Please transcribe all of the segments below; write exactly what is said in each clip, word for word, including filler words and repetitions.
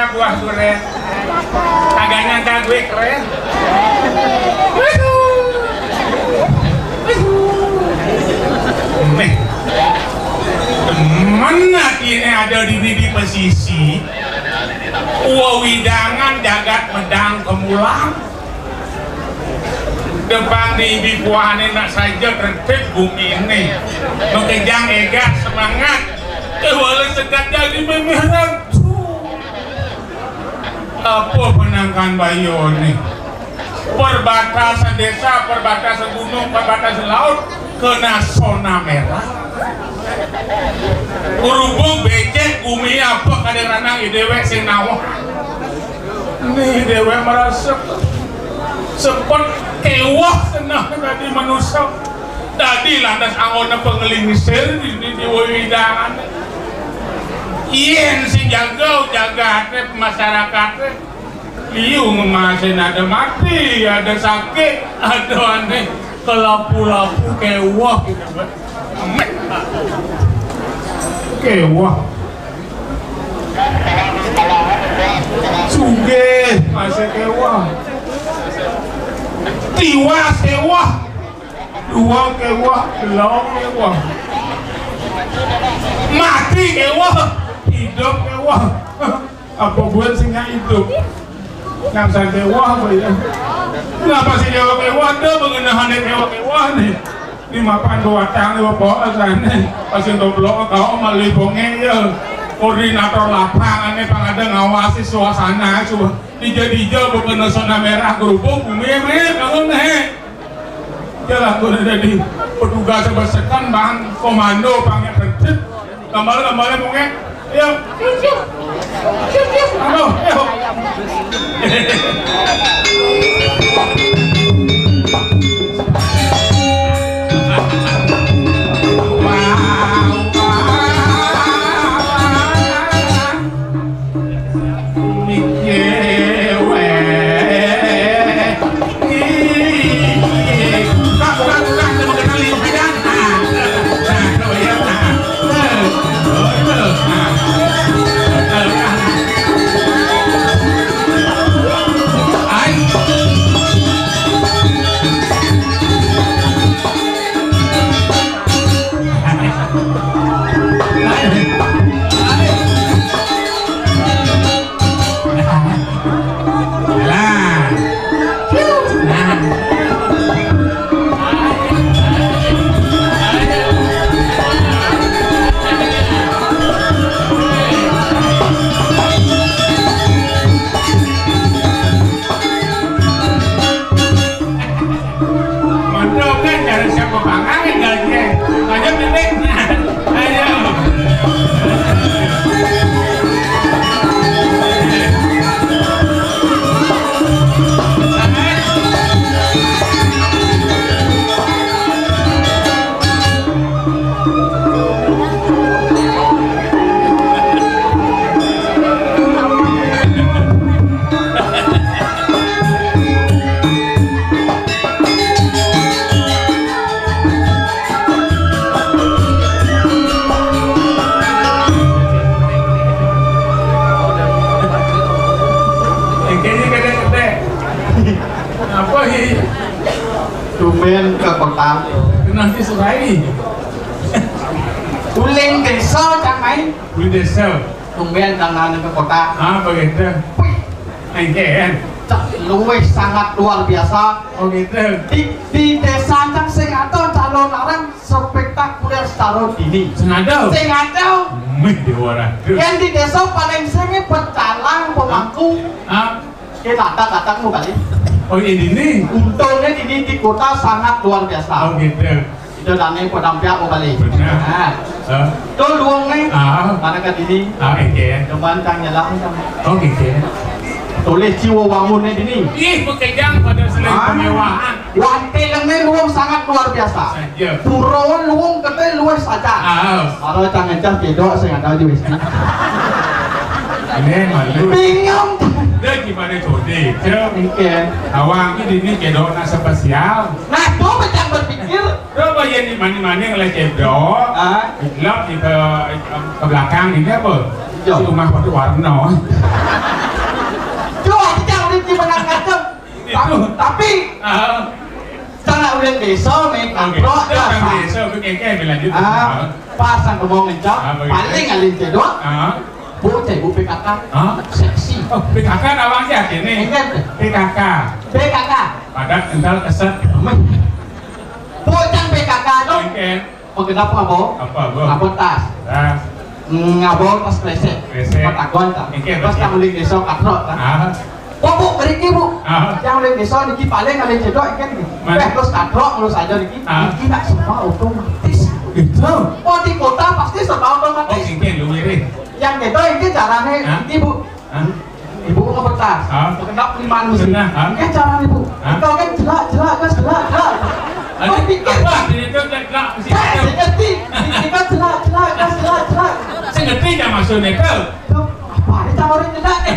Buah duren. Kagak nyangka gue keren. Waduh. Waduh. Nih. Demen ati ini ada di, di, di pesisi. Wewidangan jagat medang kemulang. Depan di ibi puahane nak saja tertib gumi ini. Makejang egat semangat. Kewala sekat jadi memerang. Apa penangkan bayone? Perbatasan desa, perbatasan gunung, perbatasan laut kena zona merah. Berhubung becek gumi apa kadang-kadang dewek sing nawah. Nih dewek merasa sepet kewah kena tadi manusia. Tadi lantas anggota penglingsir di, di, di wewidangan. Yen sing jaga, jagate, masyarakate, liu ngemasin ada mati, ada sakit, ada aneh, kelapu-lapu kewah gitu kan. Kewah. Sugih, masih kewah. Tiwas kewah. Dua kewah, telu kewah. Mati kewah, hidup kewah. Apa buat sing hidup? Nang sing kewah apa ya? Ngapa sih kewah-kewah? Ada mengenahane kewah-kewah nih. Di mapan batang apa asane? Pas doblok kau meli bonge ya. Koordinator lapangan nih pang ada ngawasi suasana coba. Dija-dija bukan zona merah gerubuk, bumi merah, kalau nih. Jalan gua udah jadi petugas besekan bang komando panggil tertib. Kembali kembali mungkin. Ya. Aduh, ayo. Mantap kan cara siapa pangan gaji. Ayo bebek. Ayo. Kayaknya kagak gede. Apa ini? Tumben ke kota. Kenapa sih surai? Uling desa, Cak Mai. Uling desa. Tumben tangan ke kota. Ah, begitu. Wih. Engken. Cak, luwih sangat luar biasa. Oh, gitu. Di, di desa Cak sing ada calon larang spektakuler secara dini. Sing ada? Sing ada. Mih, Dewa Ratu. Yang di desa paling sini pecalang, pemangku. Ah. Kita ada katamu kali. Oh, ini nih. Untungnya ini di kota sangat luar biasa. Oh, gitu. Itu tane padang pihak mau balik. Benar. Nah. Hah? Tuh luwung nih. Ah. Mana ke dini? Ah, oke. Cuman cang nyelam cang. Oh, oke. Tulis jiwa wangun nih dini. Ih, bekejang pada selain kemewahan. Wantilannya luwung sangat luar biasa. Saja. Purawan luwung kete luwih saja. Ah. Kalau cang ngecah kedok sing ada di wis. Ini malu. Bingung. Dia gimana jode, Cem? Oke. Awang ini dini kedok nak spesial. Nah, tuh macam berpikir. Coba ya di mana-mana ngeliat kedok. Ah. Gelap di ke, ke belakang ini apa? Iya. Si rumah pada warna. Tapi, tapi, ah, cara ulian désa, meh, oke, katrok, cara ulian désa, oke, oke, lanjut. Ah, pas sang kemong ngencok, ah, begitu, paling alih cedok. Ah. Bu, cai bu P K K. Ah? Seksi. Oh, P K K nawang sih akhirnya. Ingat. P K K. P K K. Padat, kental, keset. Meh. Bu, cang P K K tuh. Oke. Penggenap ngabau? Apa, Bu? Ngabau tas. Tas. Hmm, ngabau tas kresek. Kresek. Patagon, ta. Oke, terus betul. Yang uling désa katrok, ta. Ah. Bu, Bu, ngriki, Bu. Ah. Yang uling désa niki paling alih cedok, ingat niki. Mana? Beh, terus katrok, terus aja niki. Ah. Niki nak serba otomatis. Gitu. Oh, di kota pasti serba otomatis. Oh, oke, lu mirip. Yang gitu, ini caranya, hah? Ibu. Hah? Ibu ngebetas. Hah? Kenapa lima musim? Sudah, hah? Ini caranya, Bu. Hah? Kau kan jelak, jelak, gas, jelak, jelak. Ada pikir. Apa? Ini tuh jelak, jelak, mesti. Saya ngerti. Ini kan jelak, jelak, gas, jelak, jelak. Saya ngerti yang maksudnya itu. Tuh, apa? Ini cara orang jelak nih.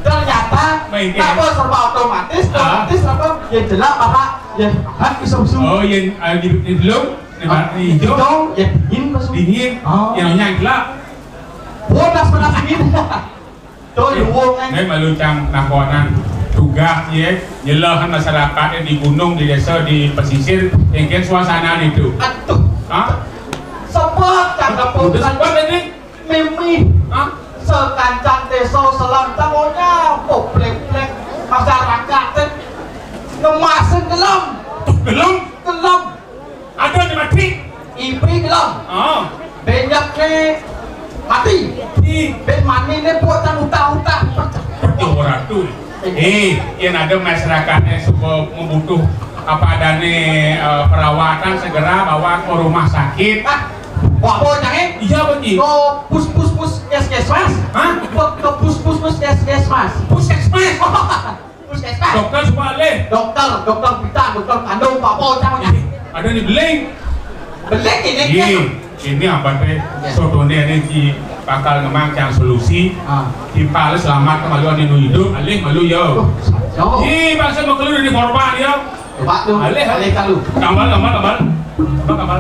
Ternyata, baik, ya. Apa serba otomatis, hah? Otomatis apa? Ya jelak, apa? Ya, kan, isu-isu. Oh, yang, eh, di, di belum? Di, ah, hijau? Hijau, ya dingin, Pak. Dingin. Oh. Yang jelak. Bodas panas dingin. Tuh, eh, luwung, eh. Ini malu cang nakonan tugas, ya, nyelahan masyarakat, eh, di gunung, di desa, di pesisir, yang kan suasana itu. Aduh. Hah? Sebab cang. Udah sebab ini? Mimi. Hah? Sekancang désa selantangnya, poplek-plek masyarakat, eh. Ngemasin gelem. Gelem? Gelem. Ada di mati. Ibi gelem. Ah. Banyak nih mati. Ih. Ben mani nih buatan utah-utah. Betul, ratu. Eh, yang ada masyarakatnya suka membutuh apa adanya, eh, perawatan segera bawa ke rumah sakit. Ah, wah, apa, Cang, eh? Iya, Pak Ji. Ke pus, pus, pus, kes, kes, mas. Hah? Ke, ke pus, pus, pus, kes, kes, mas. Puskesmas. Puskesmas. Dokter semua alih. Dokter, dokter pita, dokter kandung, apa, Cang, ya? Ada di beling. Beling ini, iya, kan? Ini apa teh? Iya. Sotonya ini si bakal ngemang cang solusi. Ah. Timpal selamat kembali, anu hidup, alih malu, yo. Oh, yo. Ih, bangsa mau keluar dari korban, yo. Coba tuh, alih, alih kalu. Gambar, gambar, gambar. Gambar, gambar.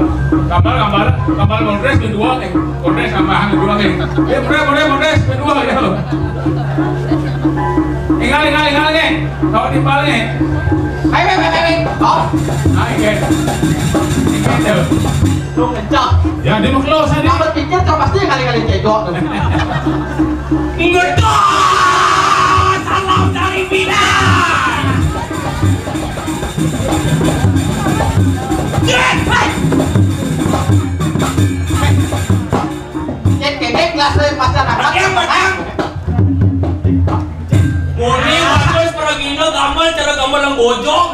Gambar, gambar. Gambar Polres kedua, eh. Polres tambahan kedua, eh. Eh, Polres, Polres, Polres kedua, ya. Ingat, ingat, ingat, nih. Tahu di pal, nih. Ayo, ayo, ayo, ayo. Oh. Nah, ingat. Ingat, ya. Lu kencang. Ya, dia mau close aja. Kalau pikir, kau pasti kali-kali cedok tuh. Ngedot! Salam dari Bina! Cek kedek gelas lain masyarakat. Yang menang. Muni bagus peragina gambar cara gambar yang bojong.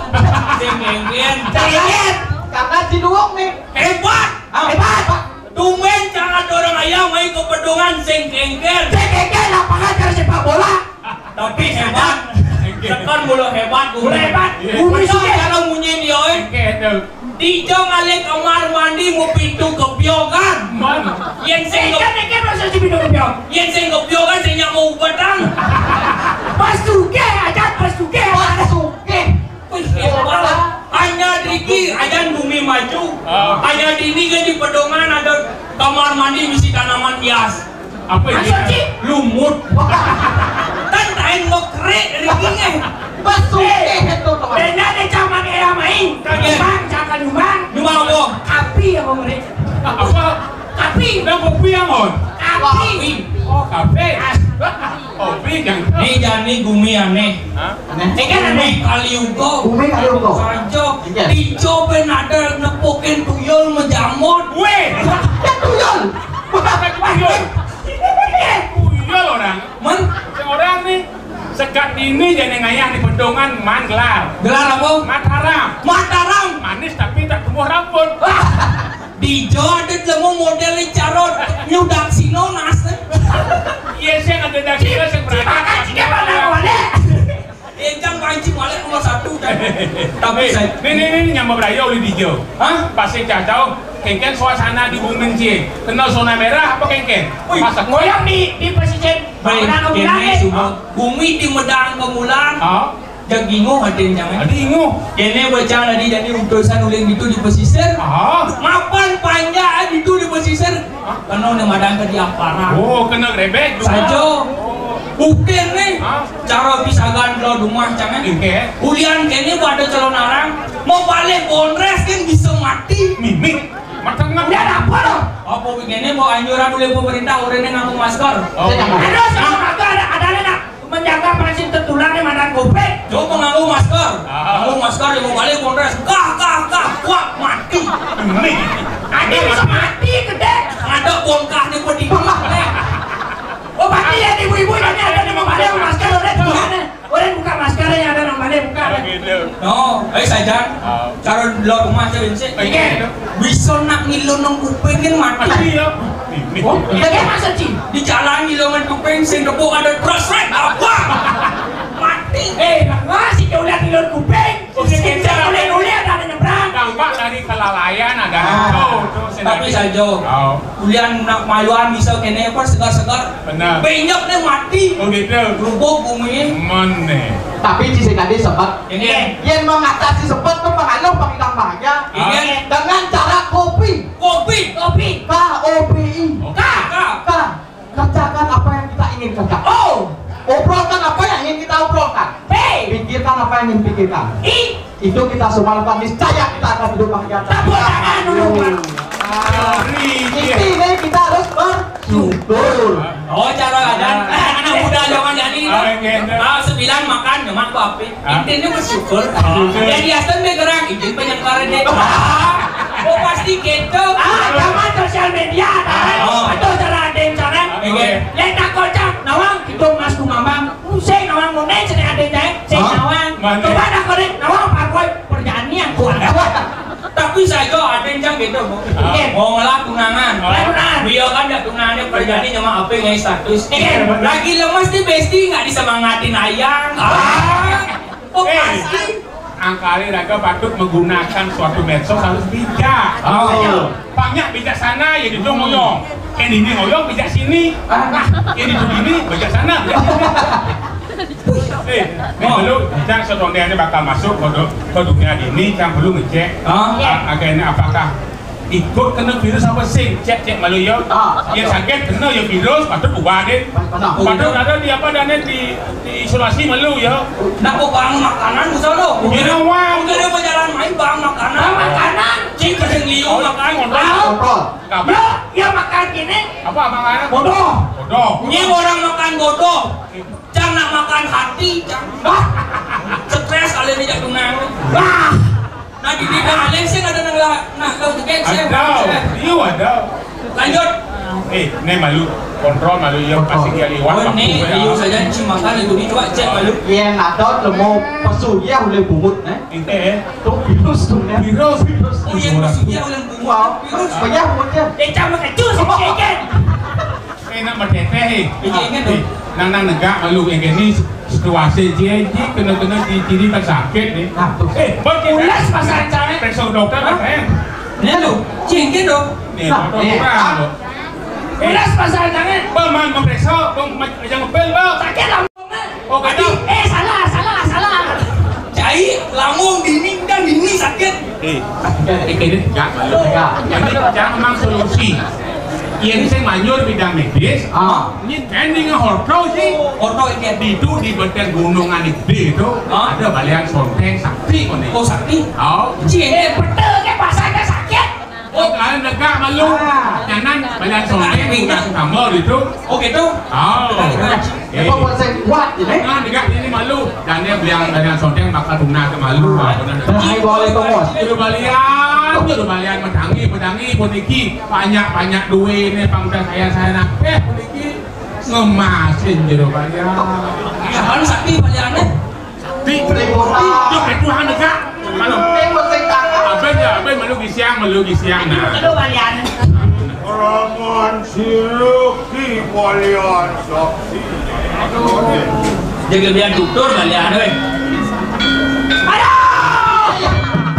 Sing genggen. Jangan. Karena Ciduwung nih. Hebat. Ah, hebat. Tumben cara orang ayam main ke pedungan sing genggen. Sing genggen lapangan cara sepak bola. Tapi hebat. Tekan mulu hebat, mulu hebat. Iya. Mulu suka cara munyi dia, eh. Oke, itu. Dijo ngalih kamar mandi mau pintu kebiogan. Man. Yen sing ke-, ikan, ikan masuk si pintu kebiok. Yen sing kebiogan sing nyak mau ubetan. Pas suge aja, pas suge. Pas suge. Wih, hebat. Hanya driki, aja bumi maju. Ah. Hanya dini kan di pedongan ada kamar mandi misi tanaman hias. Apa ini? Lumut. Kan tain mau kerik rikinya. Basuh, eh, itu, teman. Beda deh, caman era main. Kaget. Nyumbang, jangan nyumbang. Nyumbang apa? Api yang mau ngeri. Apa? Api. Udah kopi yang on? Api. Oh, kafe. Ah. Kopi yang. Nih, jangan nih, gumi aneh. Hah? Aneh. Ini kan aneh. Kali ugo. Gumi kali ugo. Saja. Iya. Dijo ben ada nepukin tuyul menjamot. Weh. Ya, tuyul. Bukan tuyul. Tuyul orang. Men? Orang nih sekat ini jadi ngayah di pedongan man gelar. Gelar apa? Mataram. Mataram. Manis tapi tak tumbuh rambut. Dijo ada temu model carot. Nyudak sino nas. Iya, saya ada daging, saya berangkat. Cipaka, cipaka, mana? Encang panci balik nomor satu, kan? Tapi eh, saya nih, nih, nih, nyampe beraya oleh Dijo. Hah? Pasti cacau. Kengken suasana di bumi cie. Kenal zona merah apa kengken? Wih, masa ngoyang di, di pesisir. Baik, kene semua. Bumi di Medang Kemulan. Ah? Jagingo hatin jangan. Ada ingo. Kene baca tadi jadi utusan uling itu di pesisir. Ah? Mapan panjang itu di pesisir. Ah? Kena ni madang ke di aparat. Oh, kena grebek. Sajo. Oh. Bukti nih, cara pisagan lo dumah cang. Oke. Ulian kéné pada calon arang, mau balik bondres kan bisa mati. Mimik. Mateng. Udah apa lo? Apa begini mau anjuran oleh pemerintah orang yang nganggo masker? Oh. Aduh, sama aku ada ada nak menjaga prinsip tertular di mana covid. Coba nganggo masker. Nganggo masker yang mau balik bondres. Kah kah kah kuat mati. Mimik. Ada bisa mati gede. Ada bongkahnya pedih. Oh, pasti ya ibu-ibu ini ada yang mau balik masker oleh Tuhan. Orang buka masker ya ada yang balik buka. Oh, gitu. No, eh saja. Cara lo rumah aja sih. Oke. Bisa nak ngilu nang kuping kan mati. Mati ya. Oh, iya kan masa sih? Di jalan ngilu nang kuping sing tepuk ada terus apa? Mati. Eh, masih jauh lihat ngilu kuping. Sing kejar oleh-oleh ada nyebrang. Dampak dari kelalaian ada. Tuh, tuh, tapi saja. Oh. Ulian nak mayuan bisa kéné apa segar-segar. Benar. Benyok nih mati. Oh gitu. Rubuk bumi. Mana? Tapi di sini tadi sempat. Ini. Yang mengatasi sempat tuh pengaruh pengidang bahagia. Ini. Dengan cara kopi. Kopi. Kopi. K O P I. K. K. Kerjakan apa yang kita ingin kerjakan. Oh. Obrolkan apa yang ingin kita obrolkan. P. Pikirkan apa yang ingin pikirkan. I. Itu kita semua lakukan, niscaya kita akan hidup bahagia. Tepuk tangan dulu, Pak. Intinya kita harus bersyukur. Oh, cara ada anak muda zaman jadi. Ah, sembilan makan, cuma apa? Intinya bersyukur. Jadi asal dia gerak, izin penyengkara deh. Oh, pasti gitu. Ah, zaman sosial media, atau cara ada yang cara. Yang tak kocak, nawang, itu mas kumambang. Sing nawang mone cenah ade jae, sing nawang. Coba dah korek nawang parkoi perjani yang kuat. Tapi saya ada yang gitu, Bu. Mau ngelah tunangan. Dia kan dah tunangannya perjani cuma apa yang status. Lagi lemes nih besti nggak disemangatin ayang. Oh, pasti. Angkali raga patut menggunakan suatu medsos harus bijak. Oh. Banyak bijaksana ya di ngoyong. Yang ini ngoyong bijak sini. Yang itu gini bijak sana, bijak sini. Eh, ini dulu kita setondiannya bakal masuk ke, du- ke dunia ini, yang perlu ngecek. Ah, akhirnya apakah ikut kena virus apa sing? Cek cek malu ya. Yang sakit kena ya virus, patut ubah deh. Patut ada di apa dan di, di isolasi malu ya. Nak kok barang makanan bisa lo? Kira wang. Kira berjalan main barang makanan. Barang makanan. Cik kering liu makan. Kontrol. Kabar. Ya, ya makan gini. Apa makanan? Bodoh. Bodoh. Ini orang makan bodoh. Cang nak makan hati, cang. Stres kali ini jatuh nang. Wah. Nah, di bidang alih sih ada nang lah. Nah, kau tegak sih. Ada. Iya, ada. Lanjut. Eh, ini malu. Kontrol malu ya pasti dia liwat. Oh, ini liu saja cuma kan itu ni coba cek malu. Iya, nak tahu mau pesu dia boleh bungut, eh? Itu eh. Tuh virus tuh ya. Virus, virus. Oh, iya, virus. Iya, boleh bungut. Wow. Virus. Banyak bungut ya. Eh, cang makan jus, chicken. Eh, nak mateteh, eh. Iya, ingat dong. Nang nang negak malu yang gini situasi dia ini kena-kena di diri kan sakit nih. Nah, tuh. Eh, buat kita. Ulas pasal cari. Periksa dokter kan, eh? Ini lo, cincin dong. Nih, nah, dokter kurang lo. Ulas pasal jangan. Bang, man, memperiksa, bang, ma- jangan pel, bang. Sakit lah. Oh, kata. Eh, salah, salah, salah. Cai, lamun dini, kan dini sakit. Eh, eh, ini enggak, malu. Ini enggak memang solusi. Yang saya manjur bidang medis, ah. Ini ending horto sih. Horto ini. Di itu di badan gunungan itu, ah. Ada balian sonteng sakti mana? Oh, sakti. Oh. Cing, eh, betul ke pasal sakit? Oh, kalian negak malu. Ah. Nyanan balian sonteng bukan tambah gitu. Oh, gitu. Oh. Apa buat saya kuat gitu. Nah, negak ini malu. Dan dia bilang dari sonteng bakal tuna ke malu. Nah, boleh tongos. Juru balian, juru balian medangi, medangi puniki banyak-banyak duit ini pangkat saya saya nak. Eh, puniki ngemasin juru balian. Iya, kan sakti baliannya. Di Tuhan negak. Malu. Abang ya, abang malu gisiang, malu gisiang nah. Aduh, balian. Raman sirup di balian saksi. Jaga biar tutur balian, weh. Aduh!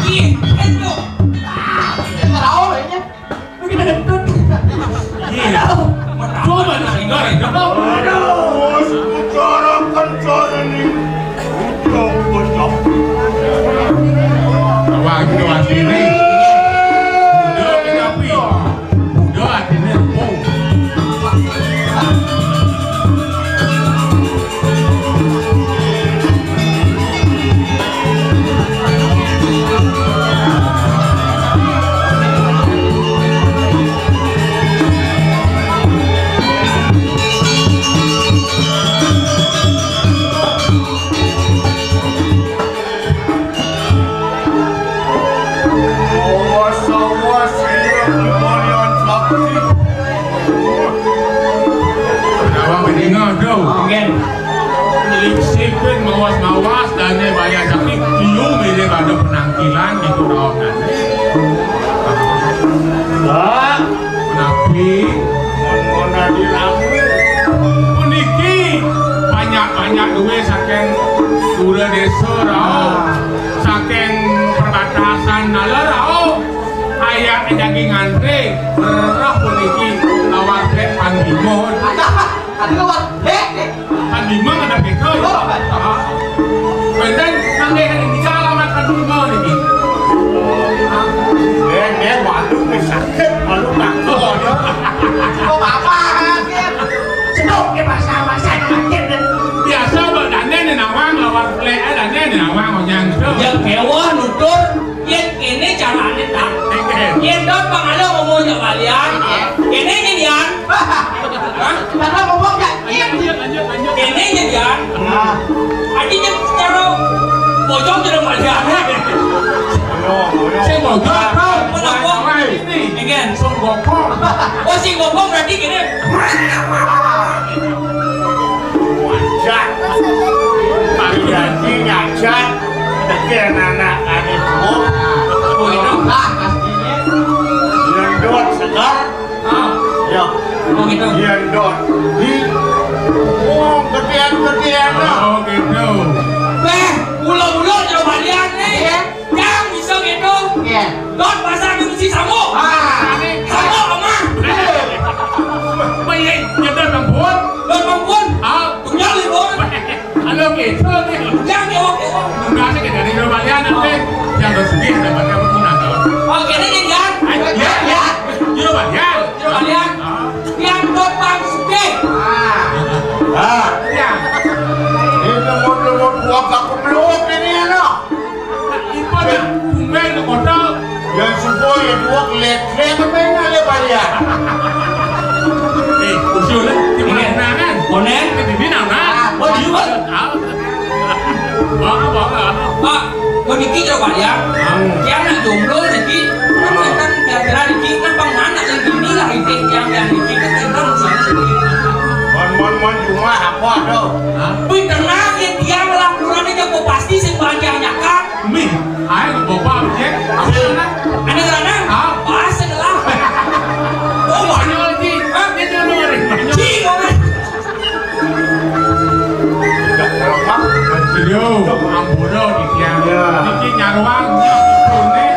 Ih, itu. Tahu ini. Iya. Coba di sini, coba. Terus utara kencana nih. Udah, udah. Wah, gitu hati nih. Udah, kita pi. Udah, hati nih. Oh. Aduh, nggih. Lipstik pun mawas-mawas, dané bayar sakit, liu milih pada penampilan gitu, raos dané. Pak, napi? Mun, mun adi rame. Puniki banyak-banyak duit saking gura desa, rauh. Saking perbatasan nala, rauh. Ayah jagi ngantri, bererah puniki lawar pek Panglima. Ada, ada lawar pek, eh? Panglima ada pek, oh. Oh, ah. Benten, nanggih ini alamat Panglima niki. Ah. Eh, eh, waduh, wis sakit, malu takut, ya. Oh, apa, sakit? Sedok ke pasar, pasar, sakit, kan? Biasa, Mbak, dané né nawang, lawar pek, eh, dané né nawang, onyang, sedok. Ya, kéweh, nutur. Yén kéné carané, tak? Yén dot pangala ngomong jak balian, kéné nyén Yan? Hah? Pangala ngomong jak Yan. Kéné nyén Yan? Ah. Adi nyén cara bojong cara balian. Sing bojong, bro. Kenapa? Ini. Ingin. Sing gopong. Oh, sing gopong berarti kéné. Ngajak. Pagi janji ngajak. Dadi anak-anak ane tuwa. Oh, gitu. Lah, pastinya. Yendot segar. Ah. Ya. Oh, gitu. Yendot. Di. Oh, gedean-gedean lah. Oh, gitu. Beh, ulo-ulo coba lihat nih. Iya. Yang bisa gitu. Iya. Dot pasar di Musi Samuk. Ah, ini. Samuk, Omah. Apa ya? Nyedot ampun. Dot ampun. Ah. Tunggal, Ibu. Halo, gitu nih. Yang jawab, Ibu. Enggak sih, dari Jero Balian nanti. Yang harus sugih, dapatnya apa pun atau. Oke, ini, ini, ya. Ayo, ya, ya. Jero Balian. Jero Balian. Ah. Yang dot Bang Sugih. Ah. Ah. Ya. Ini lemot-lemot buah aku peluk ini, ya, no. Ipun tumben ke kota. Yang subuh ya dua kelet-kelet apa yang ada bayar. Eh, usul, eh, di mana kan? Konen? Di mana kan? Oh, di mana? Ah. Bawa, bawa. Pak, puniki coba ya. Ah. Yang nak jomblo niki, kan kira-kira niki, kan pang mana yang ini lah, itu yang, yang niki, kan tentang sana sendiri. Mon, mon, mon, cuma apa tuh? Hah? Wih, tenang, ya, dia lah, kurangnya jago pasti sing banyak nyakap. Mih, ayo bapak cek. Apa sana? Ada sana? Ah. Pas setelah. Oh, banyak lagi. Hah? Dia dulu nih. Banyak. Cing, orang. Tidak terlepas. Aduh, ampun, oh, di tiang. Ya. Niki nyaruang, nyok, nih.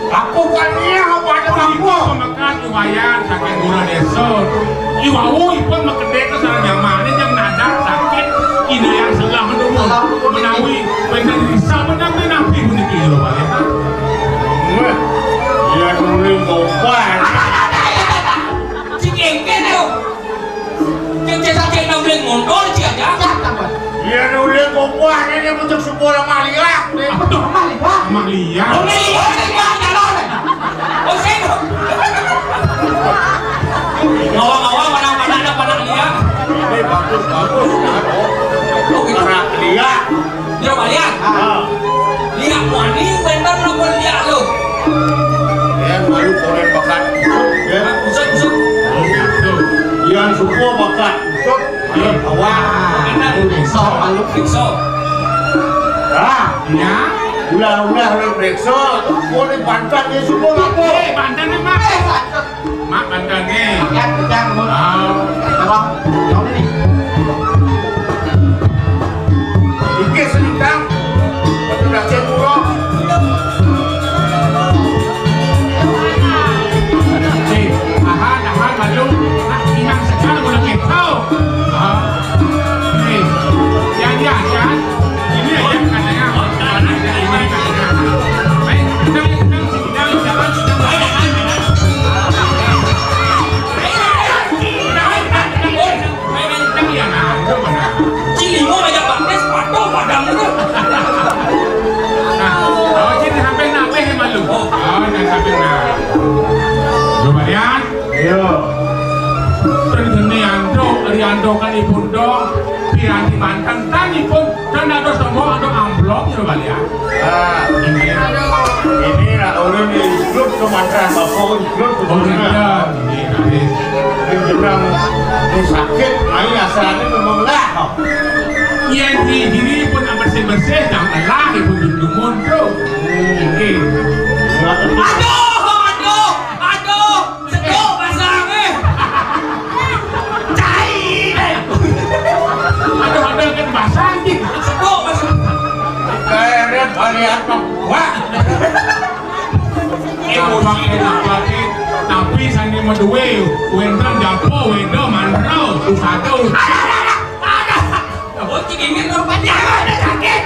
Aku kan iya, apa ada aku? Pemekat Iwayan saking Gura Desa. Iwau ipun makedék sareng nyamané jeng nadak sakit, inayang selah menemu menawi wénten risa menawi napi puniki lho, Pak. Wah, ya nuling gopan. Cik engké lho. Cek, cek, cek, nang beli motor, cek aja. Iya, udah kokoh, ini untuk sebuah lemah liak. Apa tuh? Lemah liak? Lemah liak. Oh, ini liak, ini liak, calon. Oh, sih. Ngawang-ngawang, panang-panang, ada panang liak. Ini bagus, bagus. Oh, gitu. Panang liak. Jero balian. Ah. Liak muani wénten napa liak lu? Ya, malu korén bakat usut, ya. Ah, usut, usut. Yang suku bakat usut, ya, awak. Enak. Bisa, malu. Bisa. Ah, ya. Ulah-ulah lu periksa, boleh bantan dia suku apa? Eh, bantan ni, Mak. Eh, bantan. Mak, bantan ni. Yang, yang, ah. Tolong, tolong ni. Iki selintang. Aku dah cek buruk. Eh, tahan, tahan, malu. Nak inang sekali, aku nak kekau. Ah. Eh, ya, ya, ya. Ini aja katanya. Ini katanya. Baik, tenang, tenang. Cilimo ngajak baptis, patuh padang itu. Nah, awak sini sampai nabeh malu. Oh, jangan sampai nah. Lu balian? Iya. Terus ini Ando, Rianto kan ibu do, piranti mantan tan ibu, dan ada semua ada amplop lu balian. Ah, ini, ini lah orang ni grup ke mantra bapak, grup ke mantra. Ini habis. Ini jenang, ini sakit, main asal. Yen hiri pun bersih-bersih, jangan lah ibu dumun tuh. Oke. Aduh, aduh, aduh. Sedok basah, eh. Cai, eh. Aduh, ada kan basah, anjing. Sedok basah. Kayak dia balik apa? Wah. Emosi. Tapi sandi mau duwe, wendam japo, wendam manro, usado. Ada, ada, ada. Bocil ini rupanya ada sakit.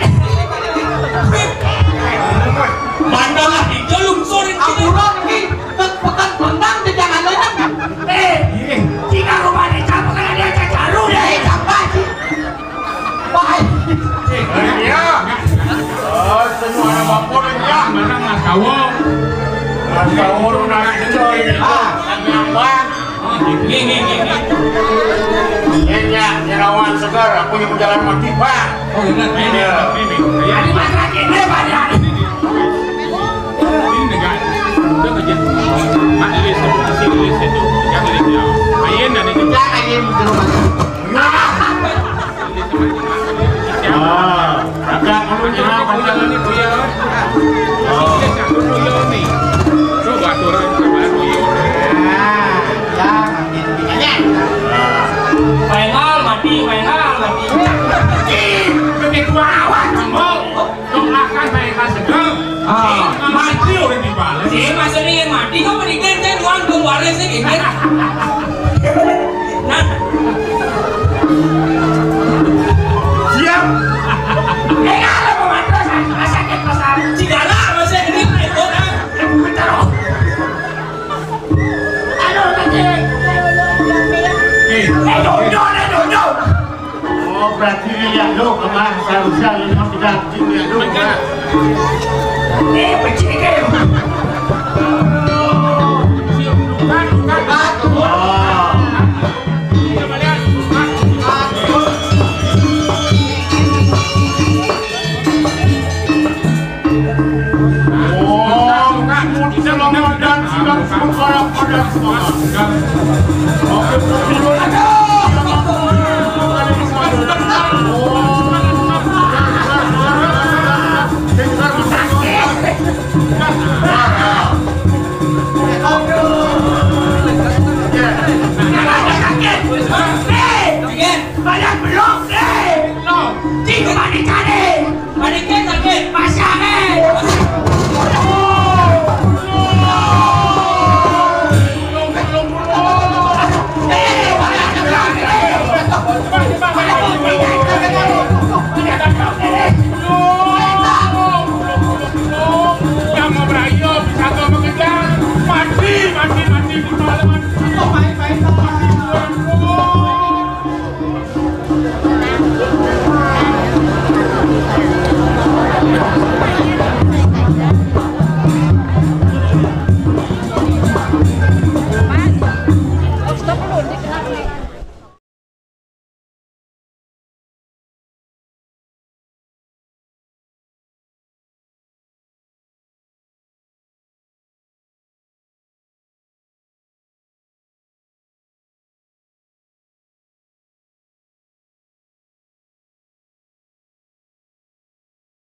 Mana lah itu lungsur ini. Ampura lagi. Ke pekan rendang di jangan rendang. Eh, jika rumah di campur kan dia cacaru ya, eh, siapa sih? Wah. Eh, iya. Oh, semua ada mampu ya. Mana Mas Kawo? Mas Kawo nak itu. Ah, yang bang. Ini ya, nyerawan segar, aku yang jalan mati, Pak. Oh, benar. Ini, ini. Ini masalah ini, Pak, ya. Ini negara. Udah kerja. Mak lilis itu, si lilis itu. Yang lilis ya. Ayen dan itu. Ya, ayen di rumah. Ah, agak dulu jangan. Coba aturan sama Ruyo. Pengal mati, pengal mati. Begitu awan, Bang. Dong akan pengal segel. Ah. Mati orang di balik. Sih, maksudnya yang mati kok mendingan kan uang dong waris sih gitu. Nah. Siap. Eh, kalau mau makan, sakit pasar. Cigala, masih ini, itu, nah. Taruh. Aduh, nanti. Eh. Eh, duduk, eh, duduk. Oh, berarti dia lihat lu, kemana seharusnya lu yang tidak lihat lu, kemana? Eh, pergi ke. Bukan, bukan. Oh. Banyak belum, eh. Belum. Tiga kali kali.